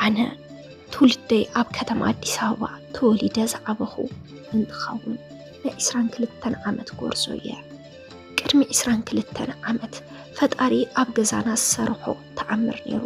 ኣነ ትውልደይ ኣብ ከተማ ኣዲስ ኣበባ ተወሊደ ዝዓበኹ እንትኸውን፣ ናይ ዕስራን ክልተን ዓመት ጎርዞ እየ። ቅድሚ ዕስራን ክልተን ዓመት ፈጣሪ ኣብ ገዛና ዝሰርሖ ተኣምር ነይሩ።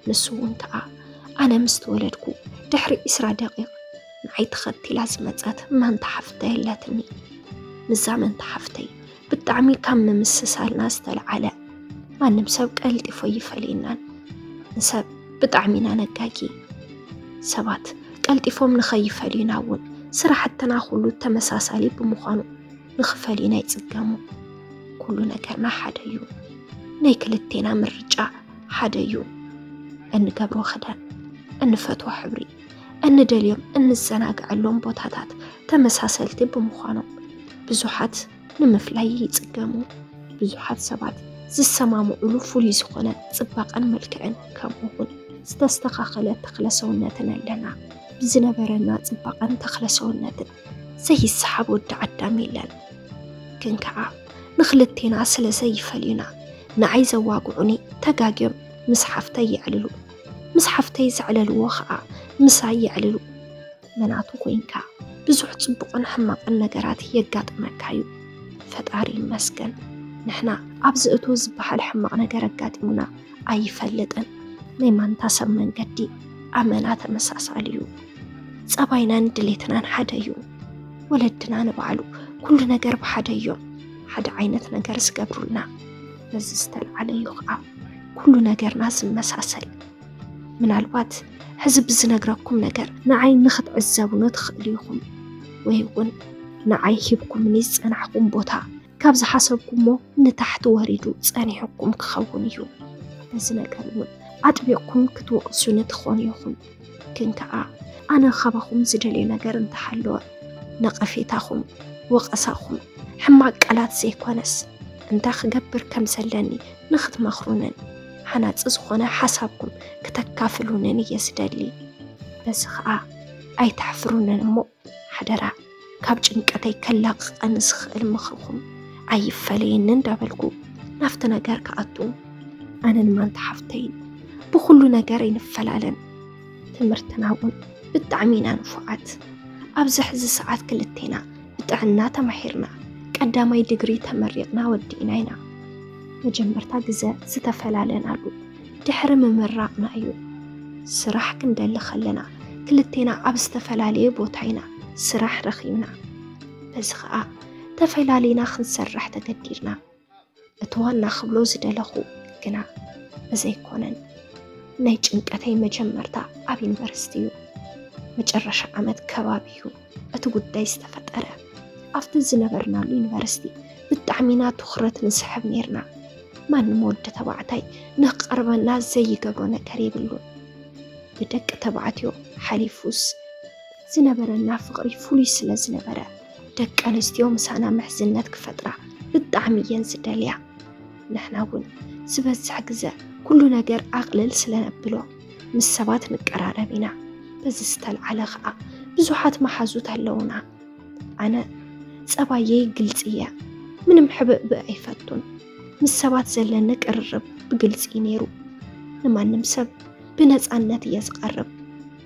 ንሱ እውን ከኣ ኣነ ምስ ተወለድኩ ድሕሪ ዕስራ ደቂቕ ንዓይ ተኸቲላ ዝመጸት መንታ ሓፍተይ ኣለትኒ። ምስዛ መንታ ሓፍተይ ብጣዕሚ ካብ ምምስሳልና ዝተለዓለ፣ ማንም ሰብ ቀልጢፎ ይፈልየናን ንሰብ ብጣዕሚ ኢና ነጋጊ። ሰባት ቀልጢፎም ንኸይፈልዩና እውን ስራሕትና ኩሉ ተመሳሳሊ ብምዃኑ ንኽፈልዩና ይጽገሙ። ኩሉ ነገርና ሓደ እዩ። ናይ ክልቴና ምርጫ ሓደ እዩ። እንገብሮ ክዳን፣ እንፈትዎ ሕብሪ፣ እንደልዮም እንዘናግዐሎም ቦታታት ተመሳሰልቲ ብምዃኖም ብዙሓት ንምፍላይ ይጽገሙ። ብዙሓት ሰባት ዝሰማምዑሉ ፍሉይ ዝኾነ ጽባቐን መልክዕን፣ ከምኡ እውን ዝተስተኻኸለ ተኽለ ሰውነትን ኣለና። ብዝነበረና ጽባቐን ተኽለ ሰውነትን ዘይሰሓብ ወዲ ኣዳም የለን። ግን ከኣ ንኽልቴና ስለ ዘይፈልዩና ንዓይ ዘዋግዑኒ ተጋግዮም ምስ ሓፍተይ የዕልሉ፣ ምስ ሓፍተይ ዘዕለልዎ ከኣ ምሳይ የዕልሉ። መናቱ ኮይንካ ብዙሕ ጽቡቕን ሕማቕን ነገራት የጋጥመካ እዩ። ፈጣሪ ይመስገን፣ ንሕና ኣብዚ እቶ ዝበሃል ሕማቕ ነገር ኣጋጢሙና ኣይፈልጥን። ናይ ማንታ ሰብ መንገዲ ኣመና ተመሳሳሊ እዩ። ጸባይናን ድሌትናን ሓደ እዩ። ወለድና ንባዕሉ ኩሉ ነገር ብሓደ እዮም ሓደ ዓይነት ነገር ዝገብሩልና። በዚ ዝተልዓለ እዩ ከዓ ኩሉ ነገርና ዝመሳሰል። ምናልባት ሕዚ ብዝነግረኩም ነገር ንዓይ ንክትዕዘቡኒ ትኽእሉ ኢኹም፣ ወይ እውን ንዓይ ሂብኩምኒ ዝጸናሕኩም ቦታ ካብ ዝሓሰብኩሞ ንታሕቲ ወሪዱ ጸኒሑኩም ክኸውን እዩ። በዚ ነገር እውን ኣጥቢቕኩም ክትወቕሱኒ ትኾኑ ኢኹም። ግን ከኣ ኣነ ካባኹም ዝደልዮ ነገር እንተሃለወ፣ ነቐፌታኹም፣ ወቐሳኹም፣ ሕማቕ ቃላት ዘይኮነስ፣ እንታይ ክገብር ከም ዘለኒ ንኽትመኽሩንን፣ ሃናጺ ዝኾነ ሓሳብኩም ክተካፍሉንን እየ ዝደሊ። በዚ ኸኣ ኣይተሕፍሩንን እሞ፣ ሓደራ፣ ካብ ጭንቀተይ ከላቕቐኒ ዝኽእል ምኽርኹም ኣይፈለየኒ እንዳበልኩ ናብቲ ነገር ክኣቱ። ኣነን ማንታ ሓፍተይን ብኹሉ ነገር ኣይንፈላለን። ትምህርትና እውን ብጣዕሚ ኢና ንፉዓት። ኣብዚ ሕዚ ሰዓት ክልቴና ብጥዕና ተማሂርና ቀዳማይ ድግሪ ተመሪቕና ወዲእና ኢና። መጀመርታ ግዘ ዝተፈላለናሉ ድሕሪ ምምራቕና እዩ። ስራሕ ክንደሊ ከለና ክልቴና ኣብ ዝተፈላለየ ቦታ ኢና ስራሕ ረኺብና። በዚ ኸኣ ተፈላሊና ክንሰርሕ ተገዲድና። እቲ ዋና ክብሎ ዝደለኹ ግና እዚ ኣይኮነን። ናይ ጭንቀተይ መጀመርታ ኣብ ዩኒቨርሲቲ እዩ። መጨረሻ ዓመት ከባቢ እዩ እቲ ጉዳይ ዝተፈጠረ። ኣብቲ ዝነበርናሉ ዩኒቨርሲቲ ብጣዕሚ ኢና ትኹረት ንስሕብ ነይርና። ማንም ወዲ ተባዕታይ ንክቐርበና ዘይገብሮ ነገር የብሉን። ብደቂ ተባዕትዮ ሓሊፉስ ዝነበረና ፍቕሪ ፍሉይ ስለ ዝነበረ፣ ደቂ ኣንስትዮ ምሳና ምሕዝነት ክፈጥራ ብጣዕሚ እየን ዝደልያ። ንሕና እውን ዝበዝሕ ግዘ ኩሉ ነገር ኣቕልል ስለ ነብሎ ምስ ሰባት ንቀራረብ ኢና። በዚ ዝተልዓለ ኸኣ ብዙሓት መሓዙት ኣለዉና። ኣነ ጸባየይ ግልጺ እየ። ምንም ሕብእብእ ኣይፈቱን። ምስ ሰባት ዘለኒ ቅርርብ ብግልጺ እዩ ነይሩ። ንማንም ሰብ ብነጻነት እየ ዝቐርብ።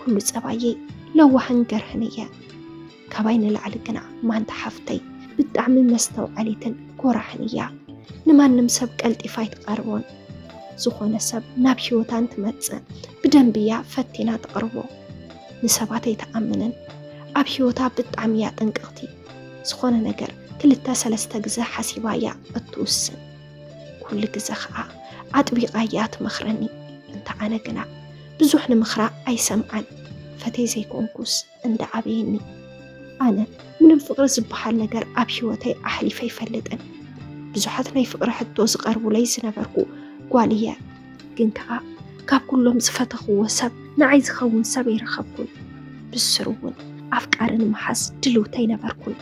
ኩሉ ጸባየይ ለዋህን ገርህን እየ። ካባይ ንላዕሊ ግና ማንታ ሓፍተይ ብጣዕሚ መስተውዓሊትን ኮራሕን እያ። ንማንም ሰብ ቀልጢፋ ኣይትቐርቦን። ዝኾነ ሰብ ናብ ህይወታ እንትመጽእ ብደንቢ እያ ፈቲና ትቕርቦ። ንሰባት ኣይትኣምንን። ኣብ ህይወታ ብጣዕሚ እያ ጥንቅቕቲ። ዝኾነ ነገር ክልተ ሰለስተ ግዘ ሓሲባ እያ እትውስን። ኩሉ ግዘ ኸኣ ኣጥቢቓ እያ ትመኽረኒ። እንተ ኣነ ግና ብዙሕ ንምኽራ ኣይሰምዓን። ፈትየ ዘይኮንኩስ እንዳ ኣበየኒ። ኣነ ምንም ፍቕሪ ዝበሃል ነገር ኣብ ህይወተይ ኣሕሊፈ ኣይፈልጥን። ብዙሓት ናይ ፍቕሪ ሕቶ ዝቐርቡለይ ዝነበርኩ ጓል እየ። ግን ከኣ ካብ ኩሎም ዝፈተኽዎ ሰብ ንዓይ ዝኸውን ሰብ ኣይረኸብኩን። ብስሩ እውን ኣፍቃሪ ንምሓዝ ድልውቲ ኣይነበርኩን።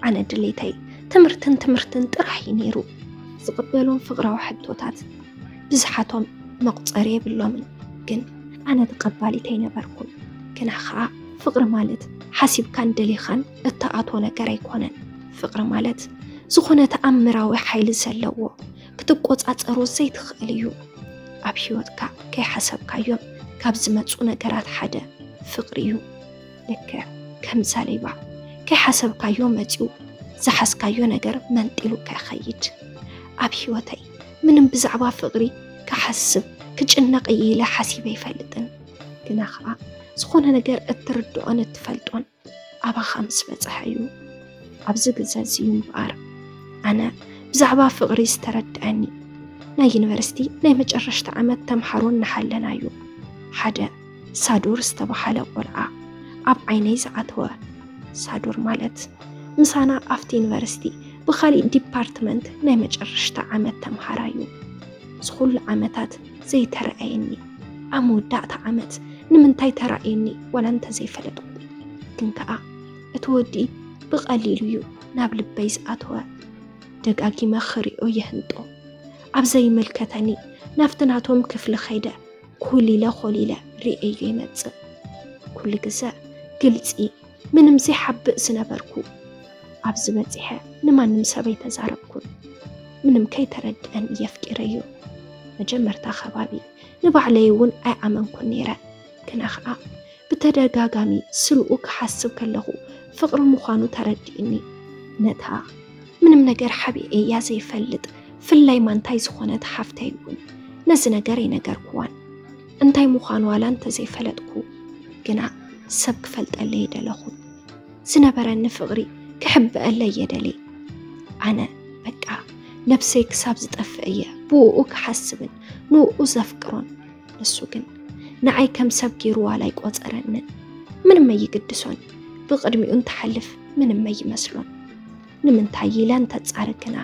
ኣነ ድሌተይ ትምህርትን ትምህርትን ጥራሕ እዩ ነይሩ። ዝቕበሎም ፍቕራዊ ሕቶታት ብዝሓቶም መቑጸሪ የብሎምን። ግን ኣነ ተቐባሊት ኣይነበርኩን። ግና ኸኣ ፍቕሪ ማለት ሓሲብካን ደሊኻን እትኣትዎ ነገር ኣይኮነን። ፍቕሪ ማለት ዝኾነ ተኣምራዊ ሓይሊ ዘለዎ፣ ክትቆጻጸሮ ዘይትኽእል እዩ። ኣብ ህይወትካ ከይሓሰብካዮም ካብ ዝመጹ ነገራት ሓደ ፍቕሪ እዩ። ልክዕ ከምዛ ሌባ፣ ከይሓሰብካዮ መጺኡ ዝሓዝካዮ ነገር መንጢሉካ ይኸይድ። ኣብ ህይወተይ ምንም ብዛዕባ ፍቕሪ ክሓስብ ክጭነቕ እየ ኢለ ሓሲበ ኣይፈልጥን። ግና ኸኣ ዝኾነ ነገር እትርድኦን እትፈልጦን ኣባኻ ምስ በጽሐ እዩ። ኣብዚ ግዘ እዚ እዩ እምበኣር ኣነ ብዛዕባ ፍቕሪ ዝተረድኣኒ። ናይ ዩኒቨርሲቲ ናይ መጨረሽታ ዓመት ተምሃሮ እናሃለና እዩ ሓደ ሳዶር ዝተባሃለ ቆልዓ ኣብ ዓይነይ ዝኣተወ። ሳዶር ማለት ምሳና ኣብቲ ዩኒቨርሲቲ ብኻሊእ ዲፓርትመንት ናይ መጨረሽታ ዓመት ተምሃራይ እዩ። ዝኹሉ ዓመታት ዘይተረኣየኒ፣ ኣብ መወዳእታ ዓመት ንምንታይ ተራእየኒ ዋላ እንተዘይፈለጥኩ። ግን ከኣ እቲ ወዲ ብቐሊሉ እዩ ናብ ልበይ ዝኣተወ። ደጋጊመ ክሪኦ ይህንጦ። ኣብ ዘይምልከተኒ ናብቲ ናቶም ክፍሊ ከይደ ኮሊለ ኮሊለ ርእየዮ ይመጽእ። ኩሉ ግዘ ግልጺ፣ ምንም ዘይሓብእ ዝነበርኩ። ኣብዚ በጺሐ ንማንም ሰብ ኣይተዛረብኩን። ምንም ከይተረድአኒ የፍቂረዮ። መጀመርታ ከባቢ ንባዕለይ እውን ኣይኣመንኩን ነይረ። ግና ኸኣ ብተደጋጋሚ ስልኡ ክሓስብ ከለኹ ፍቕሪ ምዃኑ ተረዲእኒ። ነታ ምንም ነገር ሓቢኤያ ዘይፈልጥ ፍላይ ማንታይ ዝኾነት ሓፍተይ እውን ነዚ ነገር ኣይነገርኩዋን። እንታይ ምዃኑ ዋላ እንተዘይፈለጥኩ፣ ግና ሰብ ክፈልጠለይ ኣይደለኹን። ዝነበረኒ ፍቕሪ ክሕብአለይ እየ ደልየ። ኣነ በቃ ነብሰይ ክሳብ ዝጠፍእ እየ ብእኡ ክሓስብን ንእኡ ዘፍቅሮን። ንሱ ግን ንዓይ ከም ሰብ ገይሩ ዋላ ኣይቆጸረንን። ምንም ኣይግድሶን። ብቕድሚኡ እንትሓልፍ ምንም ኣይመስሎን። ንምንታይ ኢለ እንተጻረ ግና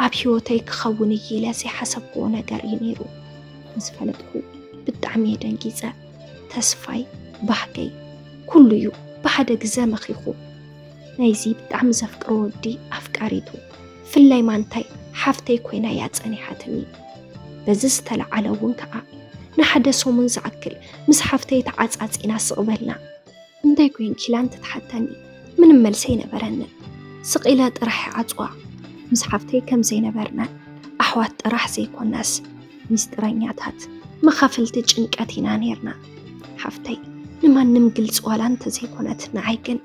ኣብ ህይወተይ ክኸውን እዩ ኢለ ዘይሓሰብክዎ ነገር እዩ ነይሩ። ምስ ፈለጥኩ ብጣዕሚ እየ ደንጊጸ። ተስፋይ፣ ባህገይ፣ ኩሉ እዩ ብሓደ ግዘ መኺኹ። ናይዚ ብጣዕሚ ዘፍቅሮ ወዲ ኣፍቃሪቱ፣ ፍላይ ማንታይ ሓፍተይ ኮይና እያ ጸኒሓትኒ። በዚ ዝተለዓለ እውን ከኣ ንሓደ ሰሙን ዝኣክል ምስ ሓፍተይ ተዓጻጺና ስቕ በልና። እንታይ ኮይንኪ ኢላ እንተትሓተኒ ምንም መልሲ ኣይነበረንን። ስቕ ኢለ ጥራሕ ይዓጽዋ። ምስ ሓፍተይ ከም ዘይነበርናን ኣሕዋት ጥራሕ ዘይኮናስ ሚስጥረኛታት መኻፍልቲ ጭንቀት ኢና ነይርና። ሓፍተይ ንማንም ግልጺ ዋላ እንተዘይኮነት ንዓይ ግን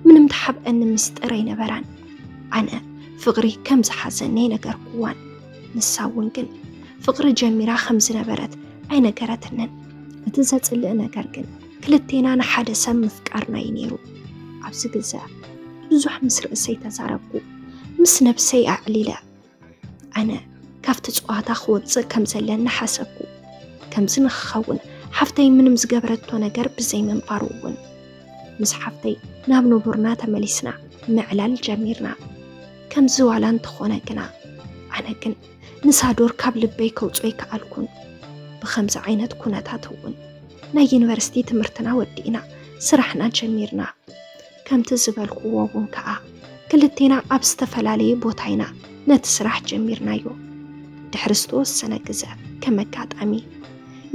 ምንም ትሓብአኒ ሚስጥር ኣይነበራን። ኣነ ፍቕሪ ከም ዝሓዘኒ ኣይነገርኩዋን። ንሳ እውን ግን ፍቕሪ ጀሚራ ከም ዝነበረት ኣይነገረትንን። እቲ ዘጽልእ ነገር ግን ክልቴና ንሓደ ሰብ ምፍቃርና እዩ ነይሩ። ኣብዚ ግዘ ብዙሕ ምስ ርእሰይ ተዛረብኩ፣ ምስ ነብሰይ ኣዕሊለ። ኣነ ካብቲ ጸዋታ ክወጽእ ከም ዘለኒ ሓሰብኩ። ከምዚ ንክኸውን ሓፍተይ ምንም ዝገበረቶ ነገር ብዘይምንባሩ እውን ምስ ሓፍተይ ናብ ንቡርና ተመሊስና ምዕላል ጀሚርና። ከምዚ ዋላ እንተኾነ ግና ኣነ ግን ንሳዶር ካብ ልበይ ከውጽኦ ኣይከኣልኩን። ብኸምዚ ዓይነት ኩነታት እውን ናይ ዩኒቨርሲቲ ትምህርትና ወዲእና ስራሕና ጀሚርና። ከምቲ ዝበልኩዎ እውን ከኣ ክልቴና ኣብ ዝተፈላለየ ቦታ ኢና ነቲ ስራሕ ጀሚርናዮ። ድሕሪ ዝተወሰነ ግዘ ከም ኣጋጣሚ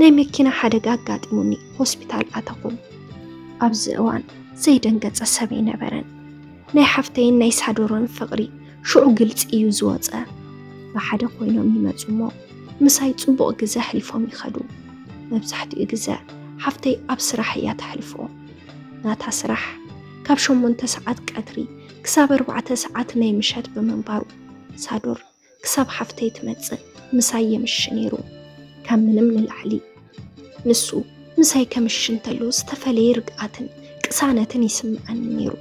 ናይ መኪና ሓደጋ ኣጋጢሙኒ ሆስፒታል ኣተኹ። ኣብዚ እዋን ዘይደንገጸ ሰብ ኣይነበረን። ናይ ሓፍተይን ናይ ሳዶርን ፍቕሪ ሽዑ ግልጺ እዩ ዝወጸ። ብሓደ ኮይኖም ይመጹ እሞ ምሳይ ጽቡቕ ግዘ ኣሕሊፎም ይኸዱ። መብዛሕትኡ ግዘ ሓፍተይ ኣብ ስራሕ እያ ተሕልፎ። ናታ ስራሕ ካብ ሸሞንተ ሰዓት ቀትሪ ክሳብ ኣርባዕተ ሰዓት ናይ ምሸት ብምንባሩ ሳዶር ክሳብ ሓፍተይ ትመጽእ ምሳይ የምሽ ነይሩ። ካብ ምንም ንላዕሊ ንሱ ምሳይ ከምሽ እንተሎ ዝተፈለየ ርግኣትን ቅሳነትን ይስምዓኒ ነይሩ።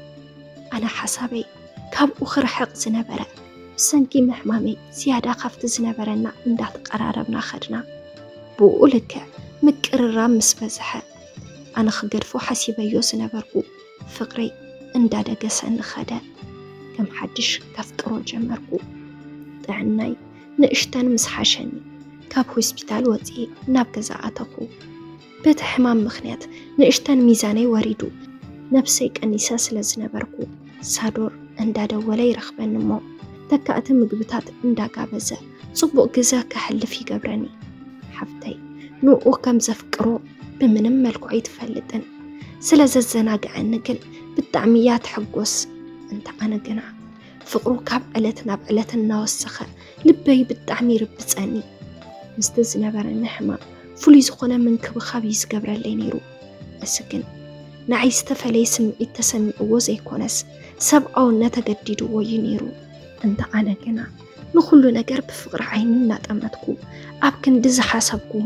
ኣነ ሓሳበይ ካብኡ ክርሕቕ ዝነበረ ብሰንኪ ምሕማመይ ዝያዳ ካብቲ ዝነበረና እንዳተቐራረብና ኸድና። ብኡ ልክዕ ምቅርራብ ምስ በዝሐ ኣነ ክገድፎ ሓሲበዮ ዝነበርኩ ፍቕረይ እንዳደገሰኒ ኸደ። ከም ሓድሽ ከፍቅሮ ጀመርኩ። ጥዕናይ ንእሽተን ምስ ሓሸኒ ካብ ሆስፒታል ወፂኤ ናብ ገዛ ኣተኹ። በቲ ሕማም ምኽንያት ንእሽተን ሚዛነይ ወሪዱ ነብሰይ ቀኒሰ ስለ ዝነበርኩ ሳዶር እንዳደወለ ይረኽበኒ እሞ ተካእቲ ምግብታት እንዳጋበዘ ጽቡቕ ግዘ ከሕልፍ ይገብረኒ። ሓፍተይ ንኡ ከም ዘፍቅሮ ብምንም መልክዑ ኣይትፈልጥን። ስለ ዘዘናግዐኒ ግን ብጣዕሚ እያ ትሕጎስ። እንተ ኣነ ግና ፍቕሩ ካብ ዕለት ናብ ዕለት እናወሰኸ ልበይ ብጣዕሚ ይርብጸኒ። ምስቲ ዝነበረኒ ሕማም ፍሉይ ዝኾነ ምንክብኻብ እዩ ዝገብረለይ ነይሩ። እዚ ግን ንዓይ ዝተፈለየ ስምዒት ተሰሚዕዎ ዘይኮነስ፣ ሰብኣውነት ተገዲድዎ እዩ ነይሩ። እንተ ኣነ ግና ንኹሉ ነገር ብፍቕሪ ዓይኒ እናጠመትኩ፣ ኣብ ክንዲ ዝሓሰብክዎ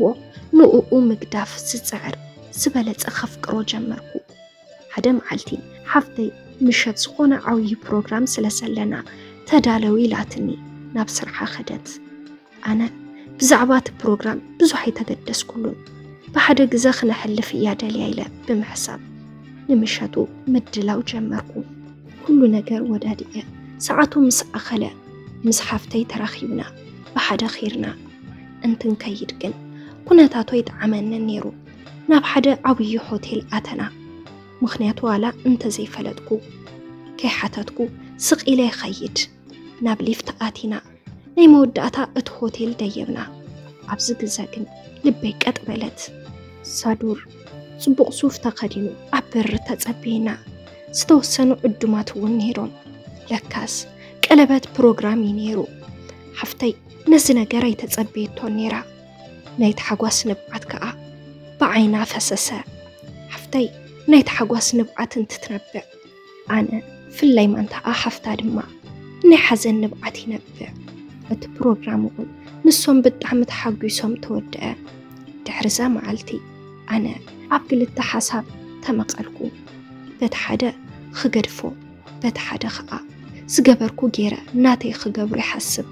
ንእኡ ምግዳፍ ዝጽዕር ዝበለጸ ከፍቅሮ ጀመርኩ። ሓደ መዓልቲ ሓፍተይ ምሸት ዝኾነ ዓብዪ ፕሮግራም ስለ ዘለና ተዳለዊ ኢላትኒ ናብ ስርሓ ከደት። ኣነ ብዛዕባ እቲ ፕሮግራም ብዙሕ ኣይተገደስኩሉን። ብሓደ ግዘ ክነሕልፍ እያ ደልያ ኢለ ብምሕሳብ ንምሸቱ ምድላው ጀመርኩ። ኩሉ ነገር ወዳዲኤ ሰዓቱ ምስ ኣኸለ ምስ ሓፍተይ ተራኺብና ብሓደ ኺርና እንትንከይድ ግን ኩነታቱ ኣይጠዓመንን ነይሩ። ናብ ሓደ ዓብዪ ሆቴል ኣተና። ምኽንያቱ ዋላ እንተዘይፈለጥኩ ከይሓተትኩ ስቕ ኢለ ይኸይድ። ናብ ሊፍት ኣቲና ናይ መወዳእታ እቲ ሆቴል ደየብና። ኣብዚ ግዘ ግን ልበይ ቀጥ በለት። ሳዱር ጽቡቕ ሱፍ ተኸዲኑ ኣብ በሪ ተጸበየና። ዝተወሰኑ ዕዱማት እውን ነይሮም። ለካስ ቀለበት ፕሮግራም እዩ ነይሩ። ሓፍተይ ነዚ ነገር ኣይተጸበየቶን ነይራ። ናይ ታሕጓስ ንብዓት ከኣ ብዓይና ፈሰሰ። ሓፍተይ ናይ ታሕጓስ ንብዓት እንትትነብዕ ኣነ ፍላይ ማንታኣ ሓፍታ ድማ ናይ ሓዘን ንብዓት ይነብዕ። እቲ ፕሮግራም እውን ንሶም ብጣዕሚ ተሓጒሶም ተወደአ። ድሕሪ እዛ መዓልቲ ኣነ ኣብ ክልተ ሓሳብ ተመቐልኩ። በቲ ሓደ ክገድፎ በቲ ሓደ ኸኣ ዝገበርኩ ገይረ ናተይ ክገብሮ ይሓስብ።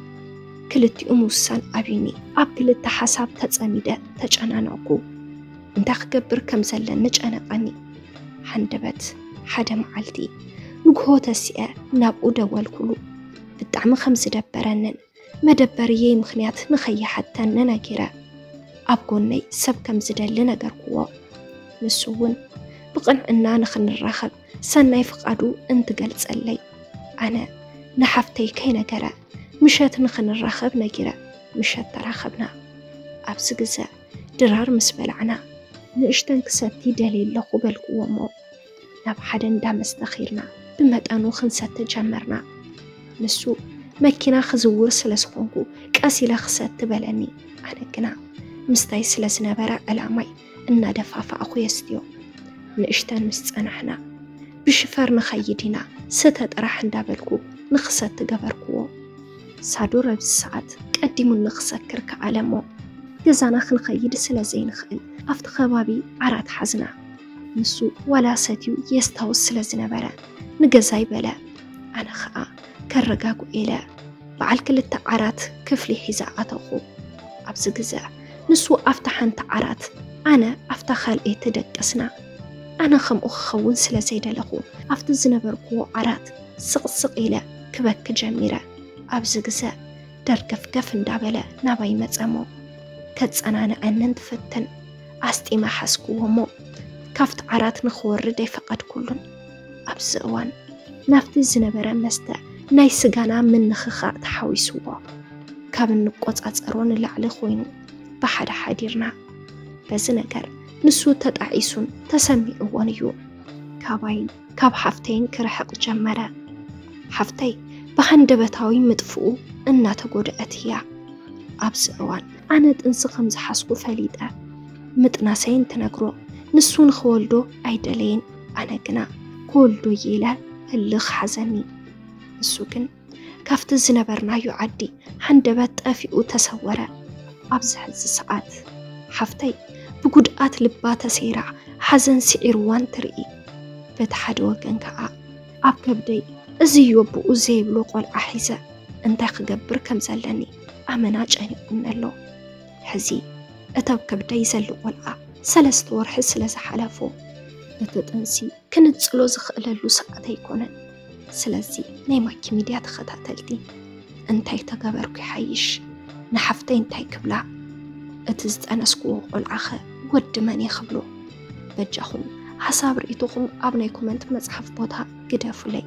ክልቲኡ ምውሳን ኣብዩኒ። ኣብ ክልተ ሓሳብ ተጸሚደ ተጨናነቕኩ። እንታይ ክገብር ከም ዘለኒ ጨነቐኒ። ሃንደበት ሓደ መዓልቲ ንግሆ ተሲኤ ናብኡ ደወልኩሉ። ብጣዕሚ ከም ዝደበረንን መደበርየይ ምኽንያት ንኸይሓተኒ ነጊረ ኣብ ጎነይ ሰብ ከም ዝደሊ ነገርክዎ። ንሱ እውን ብቕንዕና ንኽንራኸብ ሰናይ ፍቓዱ እንትገልጸለይ ኣነ ንሓፍተይ ከይነገረ ምሸት ንኽንራኸብ ነጊረ ምሸት ተራኸብና። ኣብዚ ግዘ ድራር ምስ በላዕና ንእሽተን ክሰቲ ደልየ ኣለኹ በልክዎ እሞ ናብ ሓደ እንዳ መስተ ኺድና ብመጠኑ ክንሰቲ ጀመርና። ንሱ መኪና ክዝውር ስለ ዝኾንኩ ቀስ ኢለ ክሰቲ በለኒ። ኣነ ግና ምስታይ ስለ ዝነበረ ዕላማይ እናደፋፋእኹ የስትዮ። ንእሽተን ምስ ጸናሕና ብሽፈር ንኸይድ ኢና ስተ ጥራሕ እንዳበልኩ ንኽሰቲ ገበርክዎ። ሳዱር ኣብዚ ሰዓት ቀዲሙኒ ክሰክር ከኣለ እሞ ገዛና ክንኸይድ ስለ ዘይንኽእል ኣብቲ ከባቢ ዓራት ሓዝና። ንሱ ዋላ ሰትዩ የስታውስ ስለ ዝነበረ ንገዛይ በለ። ኣነ ኸኣ ከረጋጉ ኢለ በዓል ክልተ ዓራት ክፍሊ ሒዘ ኣተኹ። ኣብዚ ግዘ ንሱ ኣብታ ሓንቲ ዓራት ኣነ ኣብታ ካልኣይቲ ደቀስና። ኣነ ከምኡ ክኸውን ስለ ዘይደለኹ ኣብቲ ዝነበርክዎ ዓራት ስቕስቕ ኢለ ክበኪ ጀሚረ። ኣብዚ ግዘ ደርገፍገፍ እንዳበለ ናባይ መጸ እሞ ከጸናንዐኒ እንትፍትን ኣስጢመ ሓዝክዎ እሞ ካብቲ ዓራት ንኽወርድ ኣይፈቐድኩሉን። ኣብዚ እዋን ናብቲ ዝነበረ መስተ ናይ ስጋና ምንኽኻእ ተሓዊስዎ ካብ እንቆጻጸሮ ንላዕሊ ኮይኑ ብሓደ ሓዲርና። በዚ ነገር ንሱ ተጣዒሱን ተሰሚዕዎን እዩ። ካባይን ካብ ሓፍተይን ክርሕቕ ጀመረ። ሓፍተይ ብሃንደበታዊ ምጥፍኡ እናተጎድኣት እያ። ኣብዚ እዋን ኣነ ጥንሲ ከም ዝሓዝኩ ፈሊጠ ምጥናሰይ እንትነግሮ ንሱ ንኽወልዶ ኣይደለየን። ኣነ ግና ክወልዶ እየ ኢለ ህልኽ ሓዘኒ። ንሱ ግን ካብቲ ዝነበርናዮ ዓዲ ሃንደበት ጠፊኡ ተሰወረ። ኣብዚ ሕዚ ሰዓት ሓፍተይ ብጉድኣት ልባ ተሰይራ ሓዘን ስዒርዋን ትርኢ። በቲ ሓደ ወገን ከኣ ኣብ ከብደይ እዚ እዩ ኣቦኡ ዘይብሎ ቆልዓ ሒዘ እንታይ ክገብር ከም ዘለኒ ኣመና ጨኒቑኒ ኣሎ። ሕዚ እቲ ኣብ ከብደይ ዘሎ ቆልዓ ሰለስተ ወርሒ ስለ ዝሓለፎ እቲ ጥንሲ ክንጽሎ ዝኽእለሉ ሰዓት ኣይኮነን። ስለዚ ናይ ማኪ ሚድያ ተኸታተልቲ እንታይ ተገበርኩ ይሓይሽ? ንሓፍተይ እንታይ ክብላ? እቲ ዝጠነስክዎ ቆልዓኸ ወዲ መን እየ ክብሎ? በጃኹም ሓሳብ ርእይቶኹም ኣብ ናይ ኮመንት መጽሓፍ ቦታ ግደፉለይ።